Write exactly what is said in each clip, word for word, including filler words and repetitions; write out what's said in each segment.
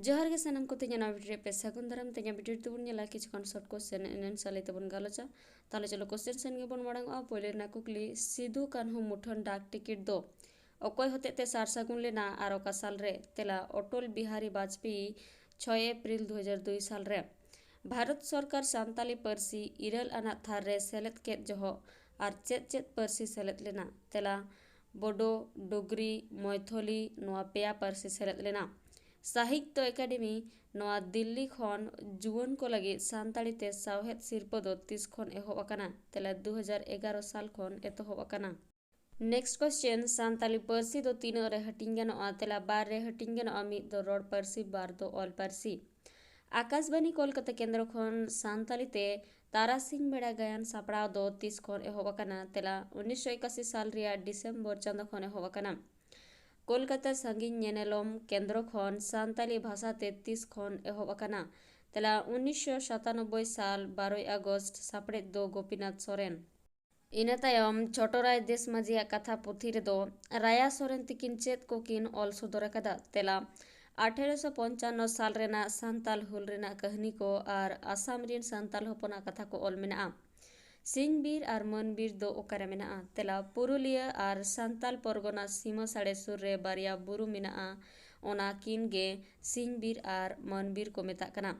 ᱡᱚᱦᱟᱨ ᱜᱮ ᱥᱟᱱᱟᱢ ᱠᱚ, ᱛᱮᱦᱮᱧᱟᱜ ᱱᱚᱣᱟ video ᱨᱮ ᱯᱮ ᱥᱟᱹᱜᱩᱱ ᱫᱟᱨᱟᱢ᱾ ᱛᱮᱦᱮᱧᱟᱜ video ᱨᱮ ᱫᱚᱵᱚᱱ ᱧᱮᱞᱟ ᱠᱤᱪᱷᱩ ᱜᱟᱱ short question, ᱮᱱᱮᱱ ᱥᱟᱞᱮ ᱛᱮᱵᱚᱱ ᱜᱟᱞᱚᱪᱟ᱾ ᱛᱟᱦᱞᱮ ᱪᱚᱞᱚ question ᱥᱮᱱ ᱜᱮᱵᱚᱱ ᱢᱟᱲᱟᱝᱚᱜᱼᱟ᱾ ᱯᱳᱭᱞᱳ ᱨᱮᱱᱟᱜ ᱠᱩᱠᱞᱤ, ᱥᱤᱫᱩ ᱠᱟᱹᱱᱦᱩ ᱢᱩᱴᱷᱟᱹᱱ ᱰᱟᱠ ᱴᱤᱠᱤᱴ ᱫᱚ ᱚᱠᱚᱭ ᱦᱚᱛᱮᱡ ᱛᱮ ᱥᱟᱨ ᱥᱟᱹᱜᱩᱱ ᱞᱮᱱᱟ ᱟᱨ ᱚᱠᱟ ᱥᱟᱞ ᱨᱮ? ᱛᱮᱞᱟ, ᱚᱴᱚᱞ ᱵᱤᱦᱟᱨᱤ ᱵᱟᱡᱽᱯᱮᱭᱤ, ᱪᱷᱚᱭ ᱮᱯᱨᱤᱞ ᱫᱩ ᱦᱟᱡᱟᱨ ᱫᱩᱭ ᱥᱟᱞ ᱨᱮ᱾ ᱵᱷᱟᱨᱚᱛ ᱥᱚᱨᱠᱟᱨ ᱥᱟᱱᱛᱟᱞᱤ ᱯᱟᱹᱨᱥᱤ ᱤᱨᱟᱹᱞ ᱟᱱᱟᱜ ᱛᱷᱟᱨ ᱨᱮ ᱥᱮᱞᱮᱫ ᱠᱮᱫ ᱡᱚᱦᱚᱜ ᱟᱨ ᱪᱮᱫ ᱪᱮᱫ ᱯᱟᱹᱨᱥᱤ ᱥᱮᱞᱮᱫ ᱞᱮᱱᱟ? ᱛᱮᱞᱟ, ᱵᱳᱰᱳ, ᱰᱳᱜᱽᱨᱤ, ᱢᱚᱭᱛᱷᱚᱞᱤ, ᱱᱚᱣᱟ ᱯᱮᱭᱟ ᱯᱟᱹᱨᱥᱤ ᱥᱮᱞᱮᱫ ᱞᱮᱱᱟ᱾ ᱥᱟᱦᱤᱛᱭᱚ ᱮᱠᱟᱰᱮᱢᱤ ᱱᱚᱣᱟ ᱫᱤᱞᱞᱤ ᱠᱷᱚᱱ ᱡᱩᱣᱟᱹᱱ ᱠᱚ ᱞᱟᱹᱜᱤᱫ ᱥᱟᱱᱛᱟᱲᱤ ᱛᱮ ᱥᱟᱶᱦᱮᱫ ᱥᱤᱨᱯᱟᱹ ᱫᱚ ᱛᱤᱥ ᱠᱷᱚᱱ ᱮᱦᱚᱵ ᱟᱠᱟᱱᱟ? ᱛᱮᱞᱟ, ᱫᱩ ᱦᱟᱡᱟᱨ ᱮᱜᱟᱨᱚ ᱥᱟᱞ ᱠᱷᱚᱱ ᱮᱛᱚᱦᱚᱵ ᱟᱠᱟᱱᱟ᱾ Next question, ᱥᱟᱱᱛᱟᱞᱤ ᱯᱟᱹᱨᱥᱤ ᱫᱚ ᱛᱤᱱᱟᱹᱜ ᱨᱮ ᱦᱟᱹᱴᱤᱧ ᱜᱟᱱᱚᱜᱼᱟ? ᱛᱮᱞᱟ, ᱵᱟᱨ ᱨᱮ ᱦᱟᱹᱴᱤᱧ ᱜᱟᱱᱚᱜᱼᱟ, ᱢᱤᱫ ᱫᱚ ᱨᱚᱲ ᱯᱟᱹᱨᱥᱤ, ᱵᱟᱨ ᱫᱚ ᱚᱞ ᱯᱟᱹᱨᱥᱤ᱾ ᱟᱠᱟᱥᱵᱟᱱᱤ ᱠᱳᱞᱠᱟᱛᱟ ᱠᱮᱱᱫᱨᱚ ᱠᱷᱚᱱ ᱥᱟᱱᱛᱟᱞᱤ ᱛᱮ ᱛᱟᱨᱟᱥᱤᱧ ᱵᱮᱲᱟ ᱜᱟᱭᱟᱱ ᱥᱟᱯᱲᱟᱣ ᱫᱚ ᱛᱤᱥ ᱠᱷᱚᱱ ᱮᱦᱚᱵ ᱟᱠᱟᱱᱟ? ᱛᱮᱞᱟ, ᱩᱱᱤᱥᱥᱚ ᱮᱠᱟᱥᱤ ᱥᱟᱞ ᱨᱮᱭᱟᱜ ᱰᱤᱥᱮᱢᱵᱚᱨ ᱪᱟᱸᱫᱚ ᱠᱷᱚᱱ ᱮᱦᱚᱵ ᱟᱠᱟᱱᱟ᱾ ᱠᱳᱞᱠᱟᱛᱟ ᱥᱟᱺᱜᱤᱧ ᱧᱮᱱᱮᱞᱚᱢ ᱠᱮᱱᱫᱨᱚ ᱠᱷᱚᱱ ᱥᱟᱱᱛᱟᱞᱤ ᱵᱷᱟᱥᱟ ᱛᱮ ᱛᱤᱥ ᱠᱷᱚᱱ ᱮᱦᱚᱵ ᱟᱠᱟᱱᱟ? ᱛᱮᱞᱟ, ᱩᱱᱤᱥᱥᱚ ᱥᱟᱛᱟᱱᱚᱵᱵᱳᱭ ᱥᱟᱞ, ᱵᱟᱨᱚᱭ ᱟᱜᱚᱥᱴ, ᱥᱟᱯᱲᱮᱫ ᱫᱚ ᱜᱳᱯᱤᱱᱟᱛᱷ ᱥᱚᱨᱮᱱ᱾ ᱤᱱᱟᱹ ᱛᱟᱭᱚᱢ ᱪᱷᱳᱴᱚ ᱨᱟᱭ ᱫᱮᱥ ᱢᱟᱹᱡᱷᱤᱭᱟᱜ ᱠᱟᱛᱷᱟ ᱯᱩᱛᱷᱤ ᱨᱮᱫᱚ ᱨᱟᱭᱟ ᱥᱚᱨᱮᱱ ᱛᱤᱠᱤᱱ ᱪᱮᱫ ᱠᱚᱠᱤᱱ ᱚᱞ ᱥᱚᱫᱚᱨ ᱟᱠᱟᱫᱟ? ᱛᱮᱞᱟ, ᱟᱴᱷᱮᱨᱚᱥᱚ ᱯᱚᱧᱪᱟᱱᱱᱚ ᱥᱟᱞ ᱨᱮᱱᱟᱜ ᱥᱟᱱᱛᱟᱞ ᱦᱩᱞ ᱨᱮᱱᱟᱜ ᱠᱟᱹᱦᱱᱤ ᱠᱚ ᱟᱨ ᱟᱥᱟᱢ ᱨᱤᱱ ᱥᱟᱱᱛᱟᱞ ᱦᱚᱯᱚᱱᱟᱜ ᱠᱟᱛᱷᱟ ᱠᱚ ᱚᱞ ᱢᱮᱱᱟᱜᱼᱟ᱾ ᱥᱤᱧ ᱵᱤᱨ ᱟᱨ ᱢᱟᱹᱱ ᱵᱤᱨ ᱫᱚ ᱚᱠᱟᱨᱮ ᱢᱮᱱᱟᱜᱼᱟ? ᱛᱮᱞᱟ, ᱯᱩᱨᱩᱞᱤᱭᱟᱹ ᱟᱨ ᱥᱟᱱᱛᱟᱞ ᱯᱚᱨᱜᱚᱱᱟ ᱥᱤᱢᱟᱹ ᱥᱟᱲᱮ ᱥᱩᱨ ᱨᱮ ᱵᱟᱨᱭᱟ ᱵᱩᱨᱩ ᱢᱮᱱᱟᱜᱼᱟ, ᱚᱱᱟ ᱠᱤᱱ ᱜᱮ ᱥᱤᱧ ᱵᱤᱨ ᱟᱨ ᱢᱟᱹᱱ ᱵᱤᱨ ᱠᱚ ᱢᱮᱛᱟᱜ ᱠᱟᱱᱟ᱾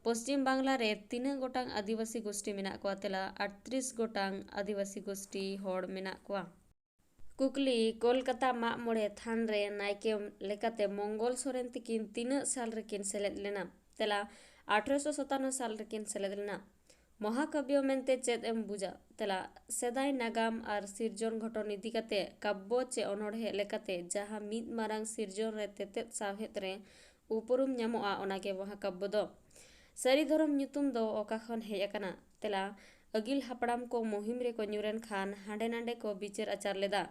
ᱯᱚᱥᱪᱤᱢ ᱵᱟᱝᱞᱟ ᱨᱮ ᱛᱤᱱᱟᱹᱜ ᱜᱚᱴᱟᱝ ᱟᱹᱫᱤᱵᱟᱹᱥᱤ ᱜᱳᱥᱴᱤ ᱢᱮᱱᱟᱜ ᱠᱚᱣᱟ? ᱛᱮᱞᱟ, ᱟᱴᱛᱨᱤᱥ ᱜᱚᱴᱟᱝ ᱟᱹᱫᱤᱵᱟᱹᱥᱤ ᱜᱳᱥᱴᱤ ᱦᱚᱲ ᱢᱮᱱᱟᱜ ᱠᱚᱣᱟ᱾ ᱠᱩᱠᱞᱤ, ᱠᱳᱞᱠᱟᱛᱟ ᱢᱟᱜ ᱢᱚᱬᱮ ᱛᱷᱟᱱ ᱨᱮ ᱱᱟᱭᱠᱮ ᱞᱮᱠᱟᱛᱮ ᱢᱚᱝᱜᱚᱞ ᱥᱚᱨᱮᱱ ᱛᱤᱠᱤᱱ ᱛᱤᱱᱟᱹᱜ ᱥᱟᱞ ᱨᱮᱠᱤᱱ ᱥᱮᱞᱮᱫ ᱞᱮᱱᱟ? ᱛᱮᱞᱟ, ᱟᱴᱷᱨᱚᱥᱚ ᱥᱟᱛᱟᱱᱱᱚ ᱥᱟᱞ ᱨᱮᱠᱤᱱ ᱥᱮᱞᱮᱫ ᱞᱮᱱᱟ᱾ ᱢᱚᱦᱟᱠᱟᱵᱭᱚ ᱢᱮᱱᱛᱮ ᱪᱮᱫ ᱮᱢ ᱵᱩᱡᱟ? ᱛᱮᱞᱟ, ᱥᱮᱫᱟᱭ ᱱᱟᱜᱟᱢ ᱟᱨ ᱥᱤᱨᱡᱚᱱ ᱜᱷᱚᱴᱚᱱ ᱤᱫᱤ ᱠᱟᱛᱮ ᱠᱟᱵᱵᱚ ᱪᱮ ᱚᱱᱚᱬᱦᱮ ᱞᱮᱠᱟᱛᱮ ᱡᱟᱦᱟᱸ ᱢᱤᱫ ᱢᱟᱨᱟᱝ ᱥᱤᱨᱡᱚᱱ ᱨᱮ ᱛᱮᱛᱮᱫ ᱥᱟᱶᱦᱮᱫ ᱨᱮ ᱩᱯᱨᱩᱢ ᱧᱟᱢᱚᱜᱼᱟ, ᱚᱱᱟᱜᱮ ᱢᱚᱦᱟᱠᱟᱵᱵᱚ ᱫᱚ᱾ ᱥᱟᱹᱨᱤ ᱫᱷᱚᱨᱚᱢ ᱧᱩᱛᱩᱢ ᱫᱚ ᱚᱠᱟ ᱠᱷᱚᱱ ᱦᱮᱡ ᱟᱠᱟᱱᱟ? ᱛᱮᱞᱟ, ᱟᱹᱜᱤᱞ ᱦᱟᱯᱲᱟᱢ ᱠᱚ ᱢᱩᱦᱤᱢ ᱨᱮᱠᱚ ᱧᱩᱨᱮᱱ ᱠᱷᱟᱱ ᱦᱟᱸᱰᱮ ᱱᱟᱸᱰᱮ ᱠᱚ ᱵᱤᱪᱟᱹᱨ ᱟᱪᱟᱨ ᱞᱮᱫᱟ᱾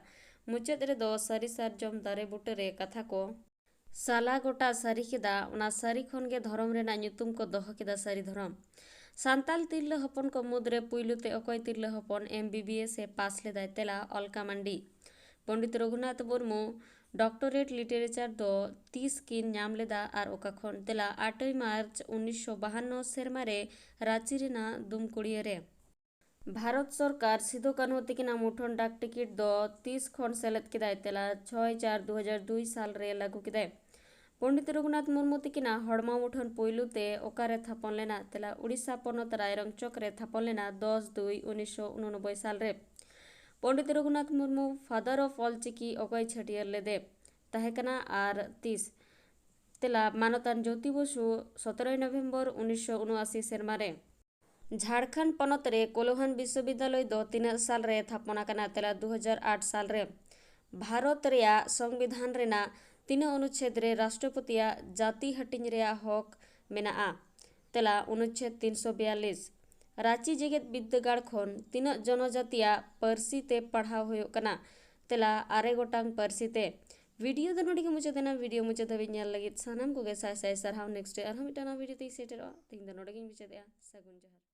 ᱢᱩᱪᱟᱹᱫ ᱨᱮᱫᱚ ᱥᱟᱹᱨᱤ ᱥᱟᱨᱡᱚᱢ ᱫᱟᱨᱮ ᱵᱩᱴᱟᱹᱨᱮ ᱠᱟᱛᱷᱟ ᱠᱚ ᱥᱟᱞᱟ ᱜᱚᱴᱟ ᱥᱟᱹᱨᱤ ᱠᱮᱫᱟ᱾ ᱚᱱᱟ ᱥᱟᱹᱨᱤ ᱠᱷᱚᱱ ᱜᱮ ᱫᱷᱚᱨᱚᱢ ᱨᱮᱱᱟᱜ ᱧᱩᱛᱩᱢ ᱠᱚ ᱫᱚᱦᱚ ᱠᱮᱫᱟ ᱥᱟᱹᱨᱤ ᱫᱷᱚᱨᱚᱢ᱾ ᱥᱟᱱᱛᱟᱞ ᱛᱤᱨᱞᱟᱹ ᱦᱚᱯᱚᱱ ᱠᱚ ᱢᱩᱫᱽᱨᱮ ᱯᱩᱭᱞᱩ ᱛᱮ ᱚᱠᱚᱭ ᱛᱤᱨᱞᱟᱹ ᱦᱚᱯᱚᱱ M B B S A ᱯᱟᱥ ᱞᱮᱫᱟᱭ? ᱛᱮᱞᱟ, ᱚᱞᱠᱟ ᱢᱟᱱᱰᱤ᱾ ᱯᱚᱸᱰᱤᱛ ᱨᱚᱜᱷᱩᱱᱟᱛᱷ ᱢᱩᱨᱢᱩ ᱰᱚᱠᱴᱚᱨᱮᱴ ᱞᱤᱴᱟᱨᱮᱪᱟᱨ ᱫᱚ ᱛᱤᱥ ᱠᱤᱱ ᱧᱟᱢ ᱞᱮᱫᱟ ᱟᱨ ᱚᱠᱟ ᱠᱷᱚᱱ? ᱛᱮᱞᱟ, ᱟᱴᱮᱭ ᱢᱟᱨᱪ ᱩᱱᱤᱥᱥᱚ ᱵᱟᱦᱟᱱᱱᱚ ᱥᱮᱨᱢᱟ ᱨᱮ ᱨᱟᱸᱪᱤ ᱨᱮᱱᱟᱜ ᱫᱩᱢᱠᱩᱲᱤᱭᱟᱹ ᱨᱮ᱾ ᱵᱷᱟᱨᱚᱛ ᱥᱚᱨᱠᱟᱨ ᱥᱤᱫᱩ ᱠᱟᱹᱱᱦᱩ ᱛᱤᱠᱤᱱᱟᱜ ᱢᱩᱴᱷᱟᱹᱱ ᱰᱟᱠ ᱴᱤᱠᱤᱴ ᱫᱚ ᱛᱤᱥ ᱠᱷᱚᱱ ᱥᱮᱞᱮᱫ ᱠᱮᱫᱟᱭ? ᱛᱮᱞᱟ, ᱪᱷᱚᱭ ᱪᱟᱨ ᱫᱩ ᱦᱟᱡᱟᱨ ᱫᱩᱭ ᱥᱟᱞ ᱨᱮ ᱞᱟᱹᱜᱩ ᱠᱮᱫᱟᱭ᱾ ᱯᱚᱱᱰᱤᱛ ᱨᱚᱜᱷᱩᱱᱟᱛᱷ ᱢᱩᱨᱢᱩ ᱛᱤᱠᱤᱱᱟᱜ ᱦᱚᱲᱢᱚ ᱢᱩᱴᱷᱟᱹᱱ ᱯᱩᱭᱞᱩ ᱛᱮ ᱚᱠᱟᱨᱮ ᱛᱷᱟᱯᱚᱱ ᱞᱮᱱᱟ? ᱛᱮᱞᱟ, ᱩᱲᱤᱥᱥᱟ ᱯᱚᱱᱚᱛ ᱨᱟᱭᱨᱚᱝ ᱪᱚᱠ ᱨᱮ ᱛᱷᱟᱯᱚᱱ ᱞᱮᱱᱟ ᱫᱚᱥ ᱫᱩᱭ ᱩᱱᱤᱥᱥᱚ ᱩᱱᱩᱱᱚᱵᱵᱳᱭ ᱥᱟᱞ ᱨᱮ᱾ ᱯᱚᱱᱰᱤᱛ ᱨᱚᱜᱷᱩᱱᱟᱛᱷ ᱢᱩᱨᱢᱩ, father of ᱚᱞᱪᱤᱠᱤ, ᱚᱠᱚᱭ ᱪᱷᱟᱹᱴᱭᱟᱹᱨ ᱞᱮᱫᱮ ᱛᱟᱦᱮᱸ ᱠᱟᱱᱟ ᱟᱨ ᱛᱤᱥ? ᱛᱮᱞᱟ, ᱢᱟᱱᱚᱛᱟᱱ ᱡᱳᱛᱤ ᱵᱚᱥᱩ, ᱥᱚᱛᱨᱚᱭ ᱱᱚᱵᱷᱮᱢᱵᱚᱨ ᱩᱱᱤᱥᱥᱚ ᱩᱱᱩᱱᱟᱥᱤ ᱥᱮᱨᱢᱟ ᱨᱮ᱾ ᱡᱷᱟᱲᱠᱷᱚᱸᱰ ᱯᱚᱱᱚᱛ ᱨᱮ ᱠᱳᱞᱳᱦᱟᱱ ᱵᱤᱥᱥᱚᱵᱤᱫᱽᱫᱟᱞᱚᱭ ᱫᱚ ᱛᱤᱱᱟᱹᱜ ᱥᱟᱞ ᱨᱮ ᱛᱷᱟᱯᱚᱱ ᱟᱠᱟᱱᱟ? ᱛᱮᱞᱟ, ᱫᱩ ᱦᱟᱡᱟᱨ ᱟᱴ ᱥᱟᱞ ᱨᱮ᱾ ᱵᱷᱟᱨᱚᱛ ᱨᱮᱭᱟᱜ ᱥᱚᱝᱵᱤᱫᱷᱟᱱ ᱨᱮᱱᱟᱜ ᱛᱤᱱᱟᱹᱜ ᱚᱱᱩᱪᱷᱮᱫ ᱨᱮ ᱨᱟᱥᱴᱨᱚᱯᱚᱛᱤᱭᱟᱜ ᱡᱟᱹᱛᱤ ᱦᱟᱹᱴᱤᱧ ᱨᱮᱭᱟᱜ ᱦᱚᱠ ᱢᱮᱱᱟᱜᱼᱟ? ᱛᱮᱞᱟ, ᱚᱱᱩᱪᱷᱮᱫ ᱛᱤᱱᱥᱚ ᱵᱤᱭᱟᱞᱞᱤᱥ᱾ ᱨᱟᱸᱪᱤ ᱡᱮᱜᱮᱛ ᱵᱤᱨᱫᱟᱹᱜᱟᱲ ᱠᱷᱚᱱ ᱛᱤᱱᱟᱹᱜ ᱡᱚᱱᱚᱡᱟᱹᱛᱤᱭᱟᱜ ᱯᱟᱹᱨᱥᱤ ᱛᱮ ᱯᱟᱲᱦᱟᱣ ᱦᱩᱭᱩᱜ ᱠᱟᱱᱟ? ᱛᱮᱞᱟ, ᱟᱨᱮ ᱜᱚᱴᱟᱝ ᱯᱟᱹᱨᱥᱤ ᱛᱮ᱾ ᱵᱷᱤᱰᱤᱭᱳ ᱫᱚ ᱱᱚᱰᱮ ᱜᱮ ᱢᱩᱪᱟᱹᱫ ᱮᱱᱟ᱾ ᱵᱷᱤᱰᱤᱭᱳ ᱢᱩᱪᱟᱹᱫ ᱫᱷᱟᱹᱵᱤᱡ ᱧᱮᱞ ᱞᱟᱹᱜᱤᱫ ᱥᱟᱱᱟᱢ ᱠᱚᱜᱮ ᱥᱟᱭ ᱥᱟᱭ ᱥᱟᱨᱦᱟᱣ᱾ ᱱᱮᱠᱥᱴ ᱨᱮ ᱟᱨᱦᱚᱸ ᱢᱤᱫᱴᱟᱝ ᱱᱟᱣᱟ ᱵᱷᱤᱰᱤᱭᱳ ᱛᱮᱧ ᱥᱮᱴᱮᱨᱚᱜᱼᱟ᱾ ᱛᱮᱦᱮᱧ ᱫᱚ ᱱᱚᱰᱮ ᱜᱤᱧ ᱢᱩᱪᱟᱹᱫᱮᱜᱼᱟ᱾ ᱥᱟᱹᱜᱩᱱ ᱡᱚᱦᱟᱨ᱾